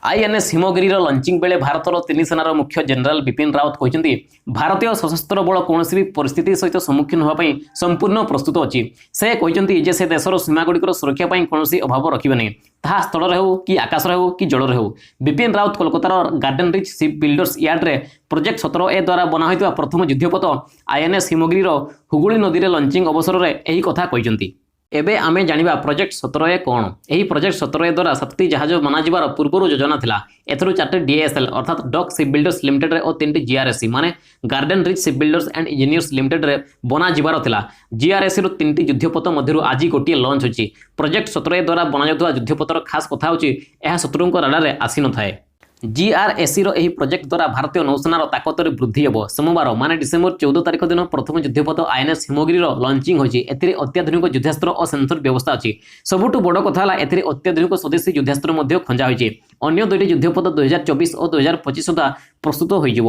INS ହିମଗିରିର launching ବେଳେ ଭାରତର ତିନି ସେନାର ମୁଖ୍ୟ ଜେନେରାଲ ବିପିନ ରାୱତ କହିଛନ୍ତି, ଭାରତୀୟ ସଶସ୍ତ୍ର ବଳ କୌଣସି ବି ପରିସ୍ଥିତି ସହିତ ସମ୍ମୁଖୀନ ହେବା ପାଇଁ ସମ୍ପୂର୍ଣ୍ଣ ପ୍ରସ୍ତୁତ ଅଛି। ସେ କହିଛନ୍ତି ଯେ ସେ ଦେଶର ସୀମାଗୁଡ଼ିକର ସୁରକ୍ଷା ପାଇଁ କୌଣସି ଅଭାବ ରଖିବେ ନାହିଁ, ତାହା ସ୍ଥଳରେ ହେଉ କି ଆକାଶରେ ହେଉ କି ଜଳରେ ହେଉ। ବିପିନ ରାୱତ କୋଲକାତାର ଗାର୍ଡେନ ରିଚ୍ ସିପ୍ ବିଲ୍ଡର୍ସ ୟାର୍ଡରେ ପ୍ରୋଜେକ୍ଟ 17ଏ ଦ୍ୱାରା ବନା ହୋଇଥିବା ପ୍ରଥମ ଯୁଦ୍ଧପୋତ ଆଇଏନ୍ଏସ୍ ହିମଗିରିର ହୁଗୁଳି ନଦୀରେ ଲଞ୍ଚିଂ ଅବସରରେ ଏହି କଥା କହିଛନ୍ତି। ଏବେ ଆମେ ଜାଣିବା ପ୍ରୋଜେକ୍ଟ 17ଏ କ'ଣ। ଏହି ପ୍ରୋଜେକ୍ଟ 17ଏ ଦ୍ୱାରା ସାତଟି ଜାହାଜ ବନାଯିବାର ପୂର୍ବରୁ ଯୋଜନା ଥିଲା। ଏଥିରୁ ଚାରିଟି ଡିଏସ୍ଏଲ୍ ଅର୍ଥାତ୍ ଡକ୍ ସିପ୍ ବିଲ୍ଡର୍ସ ଲିମିଟେଡ୍ରେ ଓ ତିନିଟି ଜିଆର୍ଏସ୍ସି ମାନେ garden rich ship builders and engineers ଲିମିଟେଡ୍ରେ ବନାଯିବାର ଥିଲା। ଜିଆର୍ଏସ୍ସିର ତିନିଟି ଯୁଦ୍ଧପୋତ ମଧ୍ୟରୁ ଆଜି ଗୋଟିଏ ଲଞ୍ଚ ହୋଇଛି। ପ୍ରୋଜେକ୍ଟ 17ଏ ଦ୍ୱାରା ବନାଯାଉଥିବା ଯୁଦ୍ଧପୋତର ଖାସ୍ କଥା ହେଉଛି, ଏହା ଶତ୍ରୁଙ୍କ ରାଡାରରେ ଆସିନଥାଏ। ଜିଆର୍ଏସ୍ସିର ଏହି ପ୍ରୋଜେକ୍ଟ ଦ୍ୱାରା ଭାରତୀୟ ନୌସେନାର ତାକତରେ ବୃଦ୍ଧି ହେବ। ସୋମବାର ମାନେ ଡିସେମ୍ବର 14 ତାରିଖ ଦିନ ପ୍ରଥମ ଯୁଦ୍ଧପୋତ ଆଇଏନ୍ଏସ୍ ହିମଗିରିର ଲଞ୍ଚିଂ ହୋଇଛି। ଏଥିରେ ଅତ୍ୟାଧୁନିକ ଯୁଦ୍ଧାସ୍ତ୍ର ଓ ସେନ୍ସର ବ୍ୟବସ୍ଥା ଅଛି। ସବୁଠୁ ବଡ଼ କଥା ହେଲା, ଏଥିରେ ଅତ୍ୟାଧୁନିକ ସ୍ୱଦେଶୀ ଯୁଦ୍ଧାସ୍ତ୍ର ମଧ୍ୟ ଖଞ୍ଜା ହୋଇଛି। ଅନ୍ୟ ଦୁଇଟି ଯୁଦ୍ଧପୋତ 2024 ଓ 2025 ସୁଦ୍ଧା ପ୍ରସ୍ତୁତ ହୋଇଯିବ।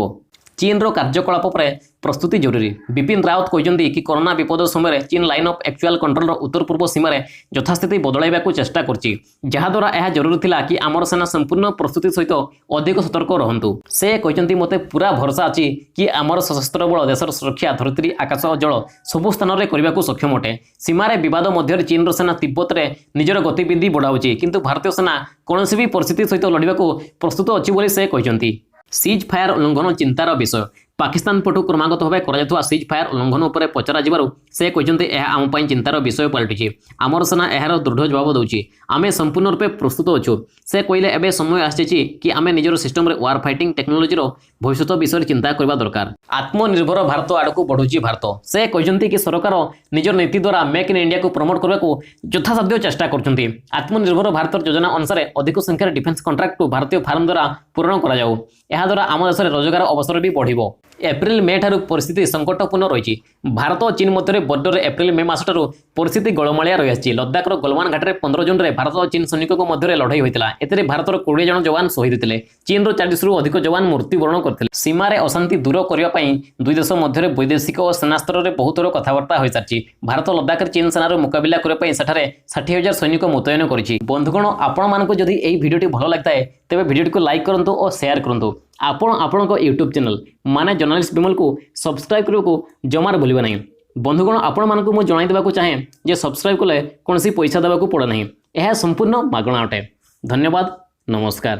ଚୀନର କାର୍ଯ୍ୟକଳାପ ପରେ ପ୍ରସ୍ତୁତି ଜରୁରୀ। ବିପିନ ରାୱତ କହିଛନ୍ତି କି କରୋନା ବିପଦ ସମୟରେ ଚୀନ ଲାଇନ୍ ଅଫ୍ ଆକ୍ଚୁଆଲ କଣ୍ଟ୍ରୋଲର ଉତ୍ତର ପୂର୍ବ ସୀମାରେ ଯଥାସ୍ଥିତି ବଦଳାଇବାକୁ ଚେଷ୍ଟା କରୁଛି, ଯାହାଦ୍ୱାରା ଏହା ଜରୁରୀ ଥିଲା କି ଆମର ସେନା ସମ୍ପୂର୍ଣ୍ଣ ପ୍ରସ୍ତୁତି ସହିତ ଅଧିକ ସତର୍କ ରହନ୍ତୁ। ସେ କହିଛନ୍ତି, ମୋତେ ପୁରା ଭରସା ଅଛି କି ଆମର ସଶସ୍ତ୍ର ବଳ ଦେଶର ସୁରକ୍ଷା ଧରିତ୍ରୀ, ଆକାଶ ଓ ଜଳ ସବୁ ସ୍ଥାନରେ କରିବାକୁ ସକ୍ଷମ ଅଟେ। ସୀମାରେ ବିବାଦ ମଧ୍ୟରେ ଚୀନର ସେନା ତିବ୍ବତରେ ନିଜର ଗତିବିଧି ବଢ଼ାଉଛି, କିନ୍ତୁ ଭାରତୀୟ ସେନା କୌଣସି ବି ପରିସ୍ଥିତି ସହିତ ଲଢ଼ିବାକୁ ପ୍ରସ୍ତୁତ ଅଛି ବୋଲି ସେ କହିଛନ୍ତି। ସିଜ୍ ଫାୟାର ଉଲ୍ଲଂଘନ ଚିନ୍ତାର ବିଷୟ। ପାକିସ୍ତାନ ପଟୁ କ୍ରମାଗତ ଭାବେ କରାଯାଉଥିବା ସିଜ୍ ଫାୟାର ଉଲ୍ଲଂଘନ ଉପରେ ପଚରାଯିବାରୁ ସେ କହିଛନ୍ତି, ଏହା ଆମ ପାଇଁ ଚିନ୍ତାର ବିଷୟ ପାଲଟିଛି। ଆମର ସେନା ଏହାର ଦୃଢ଼ ଜବାବ ଦେଉଛି। ଆମେ ସମ୍ପୂର୍ଣ୍ଣ ରୂପେ ପ୍ରସ୍ତୁତ ଅଛୁ। ସେ କହିଲେ, ଏବେ ସମୟ ଆସିଛି କି ଆମେ ନିଜର ସିଷ୍ଟମରେ ୱାର ଫାଇଟିଂ ଟେକ୍ନୋଲୋଜିର ଭବିଷ୍ୟତ ବିଷୟରେ ଚିନ୍ତା କରିବା ଦରକାର। ଆତ୍ମନିର୍ଭର ଭାରତ ଆଡ଼କୁ ବଢ଼ୁଛି ଭାରତ। ସେ କହିଛନ୍ତି କି ସରକାର ନିଜର ନୀତି ଦ୍ୱାରା ମେକ୍ ଇନ୍ ଇଣ୍ଡିଆକୁ ପ୍ରମୋଟ କରିବାକୁ ଯଥାସାଧ୍ୟ ଚେଷ୍ଟା କରୁଛନ୍ତି। ଆତ୍ମନିର୍ଭର ଭାରତର ଯୋଜନା ଅନୁସାରେ ଅଧିକ ସଂଖ୍ୟାରେ ଡିଫେନ୍ସ କଣ୍ଟ୍ରାକ୍ଟକୁ ଭାରତୀୟ ଫାର୍ମ ଦ୍ୱାରା ପୂରଣ କରାଯାଉ। ଏହାଦ୍ୱାରା ଆମ ଦେଶରେ ରୋଜଗାର ଅବସର ବି ବଢ଼ିବ। ଏପ୍ରିଲ ମେ ଠାରୁ ପରିସ୍ଥିତି ସଙ୍କଟପୂର୍ଣ୍ଣ ରହିଛି। ଭାରତ ଓ ଚୀନ ମଧ୍ୟରେ ବର୍ଡରରେ ଏପ୍ରିଲ ମେ ମାସଠାରୁ ପରିସ୍ଥିତି ଗୋଳମାଳିଆ ରହିଆସିଛି। ଲଦାଖର ଗଲୱାନ ଘାଟିରେ 15 ଜୁନରେ ଭାରତ ଓ ଚୀନ ସୈନିକଙ୍କ ମଧ୍ୟରେ ଲଢ଼େଇ ହୋଇଥିଲା। ଏଥିରେ ଭାରତର 20 ଜଣ ଯବାନ ଶହୀଦ ହୋଇଥିଲେ। ଚୀନର 40ରୁ ଅଧିକ ଯବାନ ମୃତ୍ୟୁବରଣ କରିଥିଲେ। ସୀମାରେ ଅଶାନ୍ତି ଦୂର କରିବା ପାଇଁ ଦୁଇ ଦେଶ ମଧ୍ୟରେ ବୈଦେଶିକ ଓ ସେନା ସ୍ତରରେ ବହୁଥର କଥାବାର୍ତ୍ତା ହୋଇସାରିଛି। ଭାରତ ଲଦାଖରେ ଚୀନ ସେନାର ମୁକାବିଲା କରିବା ପାଇଁ ସେଠାରେ 60,000 ସୈନିକ ମୁତୟନ କରିଛି। ବନ୍ଧୁଗଣ, ଆପଣମାନଙ୍କୁ ଯଦି ଏହି ଭିଡ଼ିଓଟି ଭଲ ଲାଗିଥାଏ, ତେବେ ଭିଡ଼ିଓଟିକୁ ଲାଇକ୍ କରନ୍ତୁ ଓ ସେୟାର କରନ୍ତୁ। ଆପଣ ଆପଣଙ୍କ ୟୁଟ୍ୟୁବ୍ ଚ୍ୟାନେଲ୍ ମାନେ ଜର୍ଣ୍ଣାଲିଷ୍ଟ ବିମଲକୁ ସବସ୍କ୍ରାଇବ୍ କରିବାକୁ ଜମାରୁ ଭୁଲିବେ ନାହିଁ। ବନ୍ଧୁଗଣ, ଆପଣମାନଙ୍କୁ ମୁଁ ଜଣାଇ ଦେବାକୁ ଚାହେଁ ଯେ ସବସ୍କ୍ରାଇବ୍ କଲେ କୌଣସି ପଇସା ଦେବାକୁ ପଡ଼େ ନାହିଁ। ଏହା ସମ୍ପୂର୍ଣ୍ଣ ମାଗଣା ଅଟେ। ଧନ୍ୟବାଦ, ନମସ୍କାର।